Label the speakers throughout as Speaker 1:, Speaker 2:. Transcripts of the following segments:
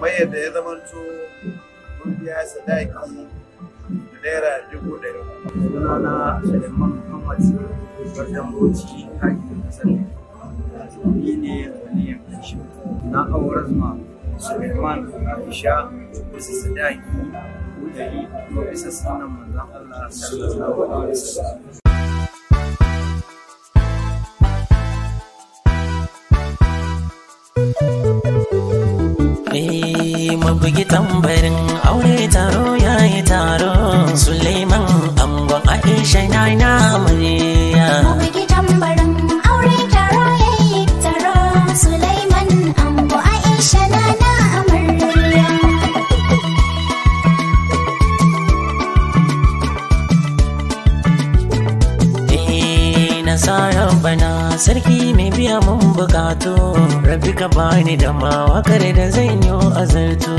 Speaker 1: Kamar yadda ya zamanto mun biya sadaki da ₦100,000.
Speaker 2: Sunana Suleiman Muhammad Bardan Bauchi, hakimin kasar ni ne waliyan Aisha. Na aurar ma Suleiman Aisha bisa sadaki 100,000 kuma bisa sunnan manzon Allah sallallahu alaihi wasallam.
Speaker 3: Mabugi tambarin aure taro ya yi taro, Suleiman angon Aisha na na amarya.
Speaker 4: Mabugi tambarin aure taro ya yi taro, Suleiman ango Aisha na na amarya.
Speaker 3: Nasarar bana sarki mai biya mun bukatu, rabi ka bani da mawakar da zan yi azarto,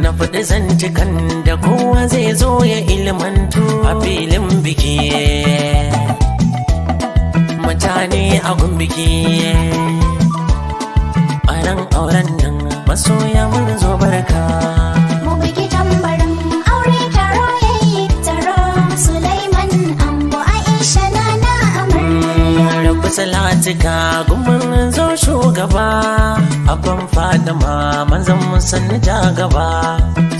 Speaker 3: na faɗi zancikan da kowa zai zo ya ilmantu a filin biki, mutane a gun biki, a ran auren nan masoya mun zo barka.
Speaker 4: Mu biki tambarin aure taro yayi taro, Sulaiman ango Aisha na na amarya.
Speaker 3: Rabu salatika gumin zo shugaba, abban Fadima manzon musanni ja gaba,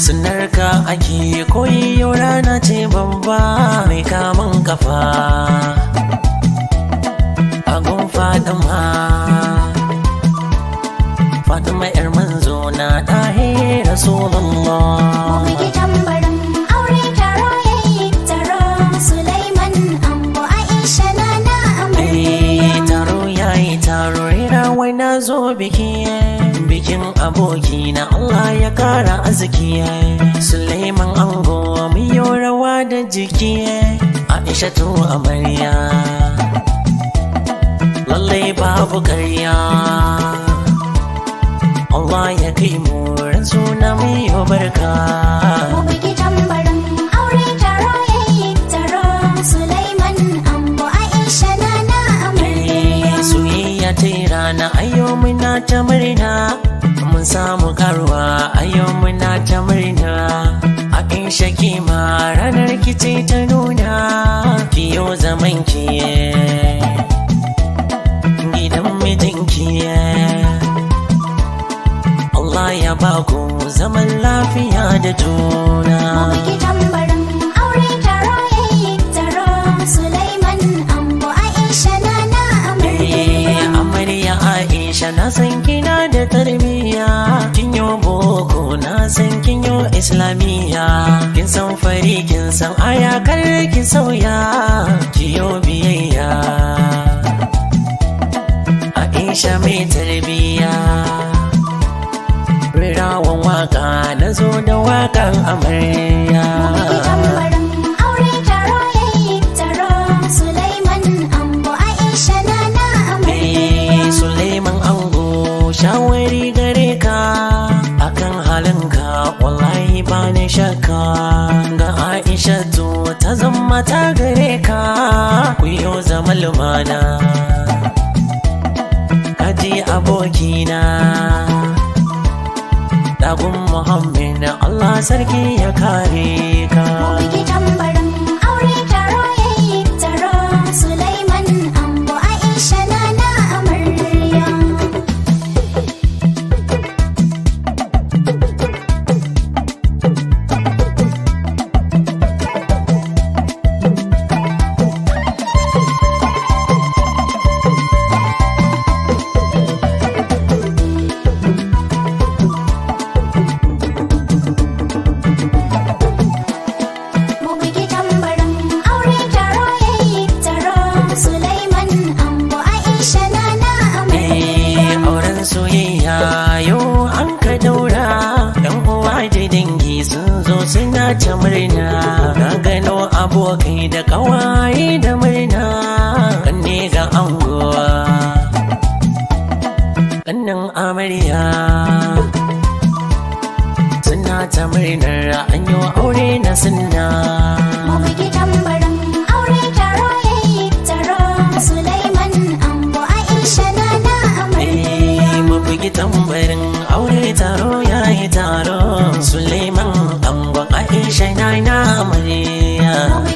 Speaker 3: sunarka ake koyi yau rana ce babba mai kamun kafa agun Fadima. Fatima yar manzo na ɗahe Rasulullah.
Speaker 4: Mu biki tambarin aure taro yayi taro, Sulaiman ango Aisha na na amarya.
Speaker 3: Taro yayi taro rera wai na zo biki, bikin aboki na Allah ya kara arziki, Sulaiman ango miyo rawa da jiki, Aisha to amarya lallai babu karya, Allah ya kai mu ran suna miyo barka.
Speaker 4: Mu biki tambarin aure taro yayi taro, Sulaiman ango Aisha na na amarya.
Speaker 3: Soyayya ta yi rana ayo muna ta murna, mun samu karuwa ayo muna ta murna, Aisha kima ranar kice ta nuna kiyo zaman ki gidan mijinki, Allah ya ba ku zaman lafiya da juna.
Speaker 4: Mu biki tambarin aure taro yayi taro, Sulaiman ango Aisha na na amarya.
Speaker 3: Amarya Aisha na san kina da tarbiyya, kin yo boko na san kin yo islamiyya, kin san fari kin san aya kar ki sauya ki yo biyayya, Aisha mai tarbiyya. Rirawan waka na zo da wakan amarya.
Speaker 4: Mu biki tambarin aure taro yayi taro, Sulaiman ango Aisha na na amarya.
Speaker 3: Sulaiman ango shawari gare ka akan halinka wallahi ba ni shakka, ga Aisha to ta zama ta gare ka, ku yo zaman lumana kaji abokina Dagun Muhammad Allah sarki ya kare ka.
Speaker 4: Mu biki tambarin aure taro yayi taro, Sulaiman ango Aisha na na amarya. Mu biki tambarin aure taro yayi taro, Sulaiman ango Aisha na na amarya.
Speaker 3: Auren soyayya yau an ka daura, yan uwa da dangi sun zo suna ta murna, na gano abokai da kawaye da murna, kanne ga ango kannin amarya suna ta murnar an yi aure na sunna.
Speaker 4: Mu biki tambarin aure taro yayi taro, Sulaiman ango Aisha na na amarya.
Speaker 3: Mu bugi tambarin aure taro yayi taro. Na na na amarya.